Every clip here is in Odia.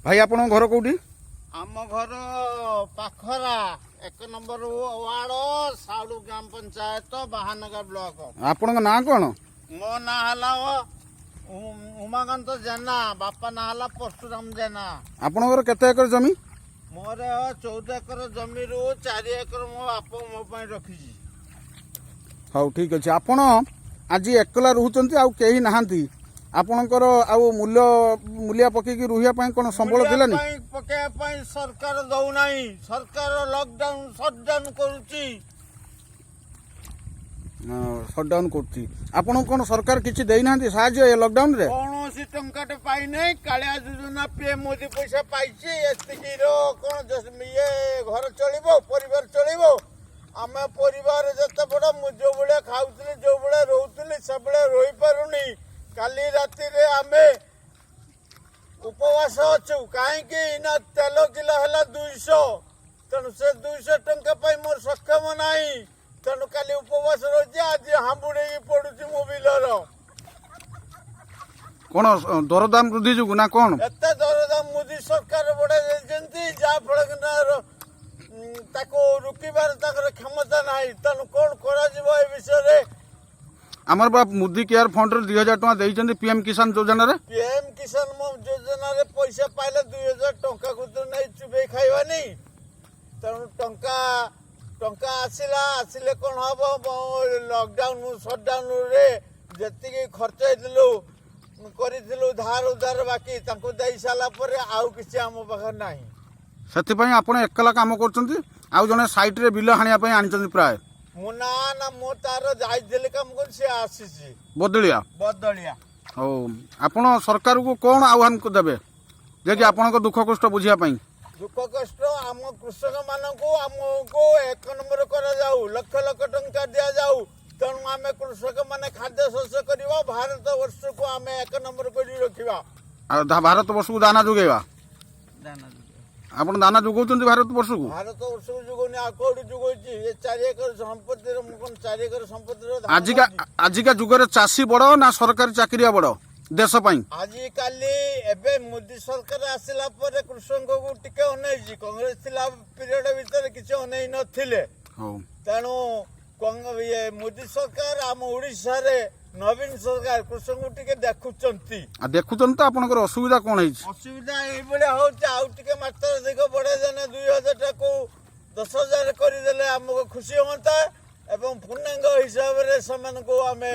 ଭାଇ, ଆପଣଙ୍କ ଘର କୋଉଠି? ଆମ ଘର ପାଖରା, 1 ନମ୍ବର ୱାର୍ଡ, ସାଉଡୁ ଗ୍ରାମ ପଞ୍ଚାୟତ, ବାହାନଗା ବ୍ଲକ। ଆପଣଙ୍କ ନାଁ କ'ଣ? ମୋ ନାଁ ହେଲା ଉମାକାନ୍ତ ଜେନା। ବାପା ନାଁ ହେଲା ପରଶୁରାମ ଜେନା। ଆପଣଙ୍କର କେତେ ଏକର ଜମି? ମୋର 14 ଏକର ଜମିରୁ 4 ଏକର ମୋ ବାପ ମୋ ପାଇଁ ରଖିଛି। ହଉ, ଠିକ ଅଛି। ଆପଣ ଆଜି ଏକଲା ରହୁଛନ୍ତି, ଆଉ କେହି ନାହାନ୍ତି ଆପଣଙ୍କର? ଆଉ ମୂଲିଆ ପକେଇକି ରହିବା ପାଇଁ କ'ଣ ସମ୍ବଳ ମୂଲିଆ ଥିଲାନି? ପାଇଁ ପକେଇବା ପାଇଁ ସରକାର ଦଉନାହିଁ। ସରକାର ଲକଡାଉନ, ସଟଡାଉନ କରୁଛି। ସଟଡାଉନ କରୁଛି। ଆପଣଙ୍କୁ କ'ଣ ସରକାର କିଛି ଦେଇନାହାନ୍ତି ସାହାଯ୍ୟ ଏ ଲକଡାଉନରେ? କୌଣସି ଟଙ୍କାଟେ ପାଇନାହିଁ। କାଳିଆ ଯୋଜନା, ପିଏମ ମୋଦି ପଇସା ପାଇଛି। ଏତିକିର କଣ ଇଏ ଘର ଚଳିବ, ପରିବାର ଚଳିବ? ଆମ ପରିବାର ଯେତେ ବଡ, ମୁଁ ଯୋଉ ଭଳିଆ ଖାଉଥିଲି, ଯୋଉ ଭଳିଆ ରହୁଥିଲି, ସେଭଳିଆ ରହିପାରୁନି। କାଲି ରାତିରେ ଆମେ ଉପବାସ ଅଛୁ। କାହିଁକି ନା ତେଲ କିଲୋ ହେଲା 200। ତେଣୁ ସେ 200 ଟଙ୍କା ପାଇଁ ମୋର ସକ୍ଷମ ନାହିଁ। ତେଣୁ କାଲି ଉପବାସ ରହିଛି, ଆଜି ହାମ୍ବୁଡେଇକି ପଡୁଛି ମୋ ବିଲର। କ'ଣ ଦରଦାମ ବୃଦ୍ଧି ଯୋଗୁଁ ନା କ'ଣ? ଏତେ ଦରଦାମ ମୋଦି ସରକାର ବଢାଇ ଦେଇଛନ୍ତି, ଯାହା ଫଳରେ ନା ତାକୁ ରୋକିବାର ତାଙ୍କର କ୍ଷମତା ନାହିଁ। ତେଣୁ କଣ କରାଯିବ ଏ ବିଷୟରେ? ଆମର ବା ମୋଦି କେୟାର ଫଣ୍ଡରେ 2000 ଟଙ୍କା ଦେଇଛନ୍ତି ପିଏମ୍ କିଷାନ ଯୋଜନାରେ। ପିଏମ କିଷାନ ଯୋଜନାରେ ପଇସା ପାଇଲେ 2000 ଟଙ୍କାକୁ ତ ନେଇ ଚୁବେଇ ଖାଇବାନି। ତେଣୁ ଟଙ୍କା ଆସିଲା, ଆସିଲେ କଣ ହବ? ଲକଡାଉନ, ସଟଡାଉନରେ ଯେତିକି ଖର୍ଚ୍ଚ ହେଇଥିଲୁ, କରିଥିଲୁ, ଧାର ଉଧାର ବାକି ତାଙ୍କୁ ଦେଇ ସାରିଲା ପରେ ଆଉ କିଛି ଆମ ପାଖରେ ନାହିଁ। ସେଥିପାଇଁ ଆପଣ ଏକଲା କାମ କରୁଛନ୍ତି, ଆଉ ଜଣେ ସାଇଟ୍ରେ ବିଲ ହାଣିବା ପାଇଁ ଆଣିଛନ୍ତି ପ୍ରାୟ? ମୁଁ ନା ନା, ମୁଁ ତାର ଯାଇଥିଲି କାମ କରି, ସେ ଆସିଛି। ବଦଳିଆ? ବଦଳିଆ। ହଉ, ଆପଣ ସରକାରକୁ କ'ଣ ଆହ୍ୱାନ ଦେବେ ଯେ କି ଆପଣଙ୍କ ଦୁଃଖ କଷ୍ଟ ବୁଝିବା ପାଇଁ? ଦୁଃଖ କଷ୍ଟ, ଆମ କୃଷକ ମାନଙ୍କୁ, ଆମକୁ 1 ନମ୍ବର କରାଯାଉ, ଲକ୍ଷ ଲକ୍ଷ ଟଙ୍କା ଦିଆଯାଉ। ତେଣୁ ଆମେ କୃଷକ ମାନେ ଖାଦ୍ୟ ଶସ୍ୟ କରିବା, ଭାରତ ବର୍ଷକୁ ଆମେ 1 ନମ୍ବର କରି ରଖିବା। ଆଉ ଭାରତ ବର୍ଷକୁ ଦାନା ଯୋଗାଇବା। ଆପଣ ଦାନା ଯୋଗାଉଛନ୍ତି ଭାରତ ବର୍ଷକୁ? ଭାରତ ବର୍ଷକୁ ଯୋଗଉନି, ଆଉ କୋଉଠି ଯୋଗଉଛି? ଏ 4 ଏକର ସମ୍ପତ୍ତିର ମୁଁ କଣ 4 ଏକର ସମ୍ପତ୍ତିର ଧାନ ଆଜିକା ଖାଉଛି? ଆଜିକା ଯୁଗରେ ଚାଷୀ ବଡ଼ ନା ସରକାରୀ ଚାକିରିଆ ବଡ଼ ଦେଶ ପାଇଁ? ଆଜିକାଲି ଏବେ ମୋଦି ସରକାର ଆସିଲା ପରେ କୃଷକଙ୍କୁ ଟିକେ ଅନେଇଛି। କଂଗ୍ରେସ ଥିଲା ପିରିୟଡ ଭିତରେ କିଛି ଅନେଇ ନଥିଲେ। ତେଣୁ ଇଏ ମୋଦି ସରକାର, ଆମ ଓଡ଼ିଶାରେ ନବୀନ ସରକାର କୃଷକଙ୍କୁ ଟିକେ ଦେଖୁଛନ୍ତି। ଆଉ ଦେଖୁଛନ୍ତି ତ, ଆପଣଙ୍କର ଅସୁବିଧା କ'ଣ ହେଇଛି? ଅସୁବିଧା ଏଇଭଳିଆ ହଉଛି। ଆଉ ଟିକେ ମାତ୍ରାଧିକ ବଢେଇ ଦେଲେ, 2000ଟାକୁ 10,000 କରିଦେଲେ ଆମକୁ ଖୁସି ହୁଅନ୍ତା ଏବଂ ପୂର୍ଣ୍ଣାଙ୍ଗ ହିସାବରେ ସେମାନଙ୍କୁ ଆମେ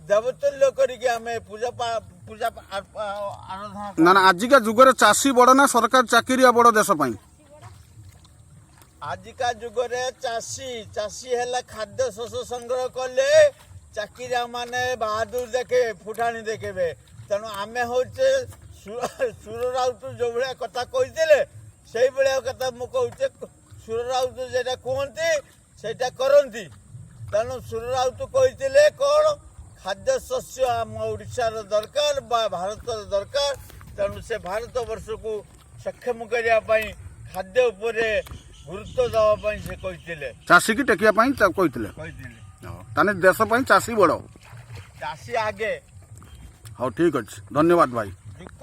ଦେବତୁଲ୍ୟ କରିକି ଆମେ ପୂଜା ଆରାଧନା। ନା ନା, ଆଜିକା ଯୁଗରେ ଚାଷୀ ବଡ଼ ନା ସରକାରୀ ଚାକିରିଆ ବଡ଼ ଦେଶ ପାଇଁ? ଆଜିକା ଯୁଗରେ ଚାଷୀ। ଚାଷୀ ହେଲା ଖାଦ୍ୟ ଶସ୍ୟ ସଂଗ୍ରହ କଲେ ଚାକିରିଆ ମାନେ ବାହାଦୁର ଦେଖେଇବେ, ଫୁଟାଣି ଦେଖେଇବେ। ତେଣୁ ଆମେ ହଉଛେ ସୁର ରାଉତ ଯୋଉ ଭଳିଆ କଥା କହିଥିଲେ, ସେଇଭଳିଆ କଥା ମୁଁ କହୁଛେ। ସୁର ରାଉତ ଯେଟା କୁହନ୍ତି, ସେଇଟା କରନ୍ତି। ତେଣୁ ସୁର ରାଉତ କହିଥିଲେ କ'ଣ? ଖାଦ୍ୟ ଶସ୍ୟ ଆମ ଓଡ଼ିଶାର ଦରକାର ବା ଭାରତର ଦରକାର। ତେଣୁ ସେ ଭାରତ ବର୍ଷକୁ ସକ୍ଷମ କରିବା ପାଇଁ, ଖାଦ୍ୟ ଉପରେ ଗୁରୁତ୍ୱ ଦେବା ପାଇଁ ସେ କହିଥିଲେ। ଚାଷୀକି ଟେକିବା ପାଇଁ କହିଥିଲେ। କହିଥିଲେ। ତାହେଲେ ଦେଶ ପାଇଁ ଚାଷୀ ବଡ଼। ଚାଷୀ ଆଗେ। ହଉ, ଠିକ ଅଛି, ଧନ୍ୟବାଦ ଭାଇ। ଦୁଃଖ।